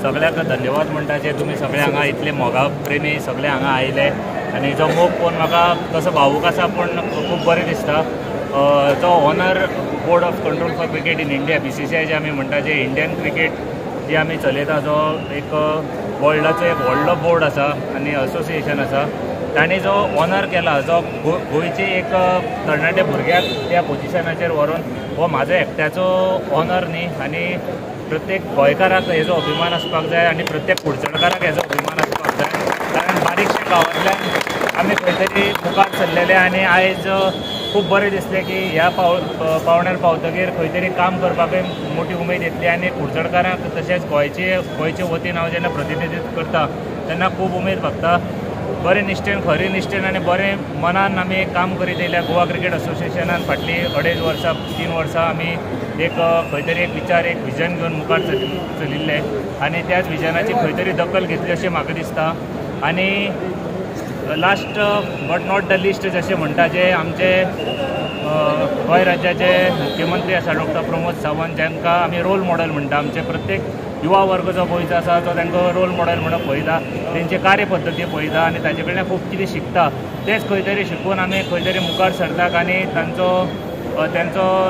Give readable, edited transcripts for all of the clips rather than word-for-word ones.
सगळ्यांक धन्यवाद म्हणटा जे तुमी सगळे हांगा इतले मोगा प्रेमी सगळे हांगा आयले आनी जो मोग पळोवन म्हाका तसो भावूक आसा पूण खूब बरें दिसता. जो honour board of control for cricket in India BCCI जे आमी म्हणटा, जे इंडियन क्रिकेट जी आमी चलयता, जो एक वर्ल्डाचो एक व्हडलो बोर्ड आसा आनी असोसिएशन आसा, तांणी जो ऑनर केला, जो गोंयचे एक तरणाटे भुरग्याक त्या पोजिशनाचेर व्हरून, हो म्हाजो एकट्याचो ऑनर न्ही आनी प्रत्येक गोंयकाराक हेजो अभिमान आसपाक जाय आनी प्रत्येक कुडचडकाराक हेजो अभिमान आसपाक जाय. कारण बारीकशा गांवांतल्यान आमी खंय तरी मुखार सरलेले आनी आयज खूब बरें दिसलें की ह्या पावण्यार पावतकीर खंय तरी काम करपाकय मोठी उमेद येतली आनी कुडचडकारांक तशेंच गोंयचे वतीन हांव जेन्ना प्रतिनिधित्व करता तेन्ना खूब उमेद भागता. बरे निश्ठेन, खरी निश्ठेन आनी बरें मनान आमी काम करीत येयल्या. गोवा क्रिकेट असोसिएशनान फाटलीं 2.5 वर्सां 3 वर्सां आमी एक खंय तरी एक विचार, एक विजन घेवन मुखार चलिल्ले आनी त्याच विजनाची खंय तरी दखल घेतली अशें म्हाका दिसता. आनी last but not the least जशें म्हणटा, जे आमचे गोंय राज्याचे मुख्यमंत्री आसा डॉक्टर प्रमोद सावंत, जांकां आमी रोल मॉडल म्हणटा. आमचे प्रत्येक युवा वर्ग जो गोंयचो आसा तो तांकां रोल मॉडल म्हणून पळयता, तेंचे कार्यपद्दती पळयता आनी ताजे कडल्यान खूब कितें शिकता. तेच खंय तरी शिकून आमी खंय तरी मुखार सरतात आनी तांचो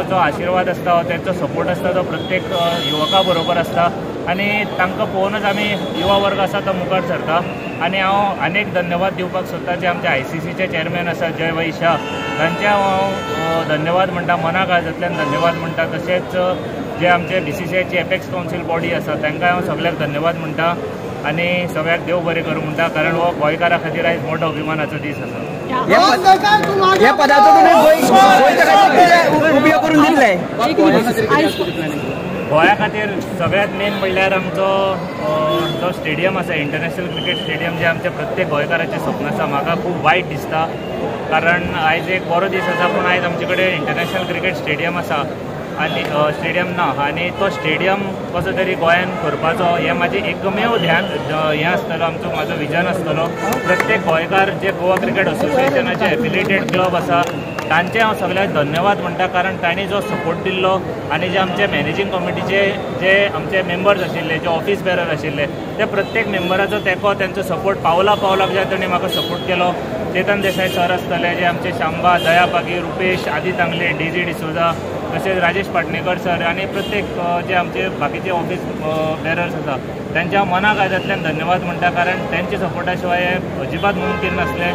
जो आशिर्वाद आसता, तांचो सपोर्ट आसता तो प्रत्येक युवका बरोबर आसता आनी तांकां पळोवनच आमी युवा वर्ग आसा तो मुखार सरता. आनी हांव अनेक धन्यवाद दिवपाक सोदता जे आमचे ICCचे चेअरमॅन आसा जय भाई शाह, तांचे हांव धन्यवाद म्हणटा, मना काळजांतल्यान धन्यवाद म्हणटा. तशेंच जे आमचे BCCIची एपेक्स कावन्सील बॉडी आसा तांकां हांव सगळ्यांक धन्यवाद म्हणटा आनी सगळ्यांक देव बरें करूं म्हणटा, कारण हो गोंयकारा खातीर आयज मोठो अभिमानाचो दीस आसा. ह्या पदाचो तुमी उपयोग करून दितले गोंया खातीर? सगळ्यांत मेन म्हणल्यार आमचो जो स्टेडियम आसा, इंटरनॅशनल क्रिकेट स्टेडियम, जे आमच्या प्रत्येक गोंयकाराचें स्वप्न आसा. म्हाका खूब वायट दिसता कारण आयज एक बरो दीस आसा पूण आयज आमचे कडेन इंटरनॅशनल क्रिकेट स्टेडियम आसा आनी स्टेडियम ना आनी तो स्टेडियम कसो तरी गोंयान करपाचो हें म्हाजें एकमेव ध्यान हें आसतलो, आमचो म्हाजो विजन आसतलो. प्रत्येक गोंयकार जे गोवा क्रिकेट असोसिएशनाचे एफिलिएटेड क्लब आसा तांचे हांव सगळ्यांक धन्यवाद म्हणटा, कारण तांणी जो सपोर्ट दिल्लो आनी जे आमचे मॅनेजींग कमिटीचे जे आमचे मेंबर्स आशिल्ले, जे ऑफिस बेरर आशिल्ले, ते प्रत्येक मेंबराचो तेंको, तांचो सपोर्ट पावला पावलाक जे तांणी म्हाका सपोर्ट केलो. चेतन देसाय सर आसतले, जे आमचे शांबा, दया पागी, रुपेश, आदी तांगले, डीजी डिसोजा, तशेंच राजेश पाटणेकर सर आनी प्रत्येक जे आमचे बाकीचे ऑफिस बेरर्स आसा तांच्या मना काळजांतल्यान धन्यवाद म्हणटा, कारण तांच्या सपोर्टा शिवाय अजिबात मुमकीन नासलें.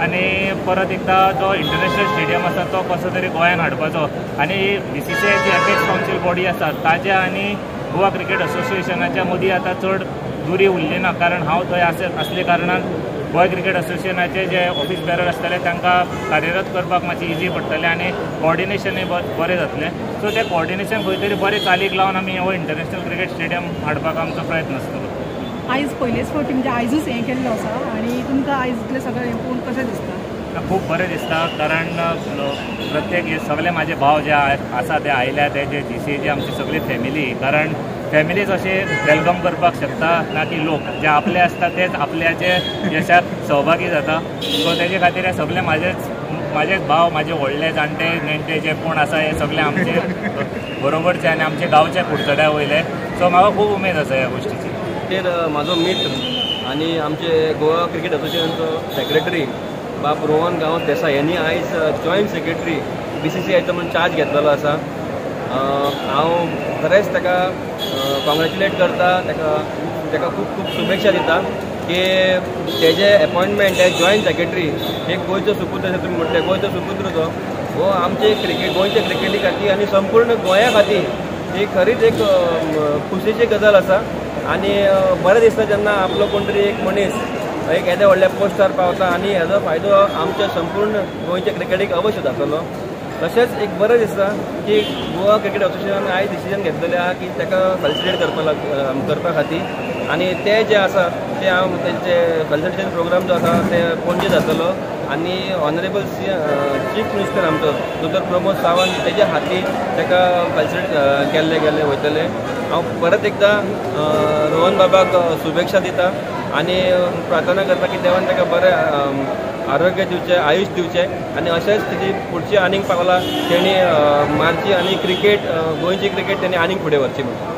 आनी परत एकदां जो इंटरनॅशनल स्टेडियम आसा तो कसो तरी गोंयान हाडपाचो आनी BCCIची एपेक्स कावन्सील बॉडी आसा ताज्या आनी गोवा क्रिकेट असोसिएशनाच्या मदीं आतां चड दुरी उरली ना, कारण हांव थंय आसले कारणान गोंय क्रिकेट असोसिएशनाचे जे ऑफिस बेरर आसतले तांकां कार्यरत करपाक मातशें इजी पडटलें आनी कोऑर्डिनेशनूय बरें जातलें. सो तें कोऑर्डिनेशन खंय तरी बरें चालीक लावन आमी हो इंटरनॅशनल क्रिकेट स्टेडियम हाडपाक आमचो प्रयत्न आसतलो. आयज पयलेच फावटी म्हणजे आयजूच हें केल्लो आसा आनी तुमकां आयज इतलें सगळें हें पळोवन कशें दिसता? खूब बरें दिसता, कारण प्रत्येक सगळे म्हाजे भाव जे आसा ते आयल्या, ते जे GCAची आमची सगळी फॅमिली, कारण फॅमिलीच अशें welcome करपाक शकता ना की लोक जे आपले आसता तेच आपल्याचे यशाक सहभागी जाता. सो तेजे खातीर हे सगळे म्हाजेच भाव, म्हाजे व्हडले जाणटे नेणटे जे कोण आसा हे सगळे आमचे बरोबरचे आनी आमचे गांवचे कुडचड्या वयले. सो म्हाका खूब उमेद आसा ह्या गोश्टीची. तेर म्हाजो मित्र आनी आमचे गोवा क्रिकेट असोसिएशनचो सेक्रेटरी बाब रोहन गांवस देसाय यांनी आयज जॉयंट सेक्रेटरी BCCIचो म्हणून चार्ज घेतलेलो आसा. हांव खरेंच ताका कॉंग्रेच्युलेट करता, ताका खूब खूब शुभेच्छा दिता की तेजे एपॉयंटमेंट एज जॉयंट सेक्रेटरी एक गोंयचो सुपुत्र, अशें तुमी म्हटलें, गोंयचो सुपुत्र तो हो आमचे क्रिकेट, गोंयचे क्रिकेटी खातीर आनी संपूर्ण गोंया खातीर ही खरीच एक खुशीची गजाल आसा. आनी बरें दिसता जेन्ना आपलो कोण तरी एक मनीस एक येद्या व्हडल्या पोस्टार पावता आनी हेजो फायदो आमच्या संपूर्ण गोंयच्या क्रिकेटीक अवश्य जातलो. तशेंच एक बरें दिसता की गोवा क्रिकेट असोसिएशनान आयज डिसिजन घेतलेलें आहा की ताका फेलिसिटेट करपा खातीर आनी ते जे आसा ते हांव तेंचे फेलिसिटेशन प्रोग्राम जो आसा ते पणजे जातलो आनी ऑनरेबल चीफ मिनिस्टर आमचो डॉक्टर प्रमोद सावंत तेज्या हाती ताका फेलिसिटेट केल्ले गेले वयतले. हांव परत एकदां रोहन बाबाक शुभेच्छा दिता आनी प्रार्थना करता की देवान ताका बरें आरोग्य दिवचें, आयुश दिवचें आनी अशेंच तेजी फुडची आनीक पावलां तेणी मारची आनी क्रिकेट, गोंयची क्रिकेट तेणी आनीक फुडें व्हरची म्हणून.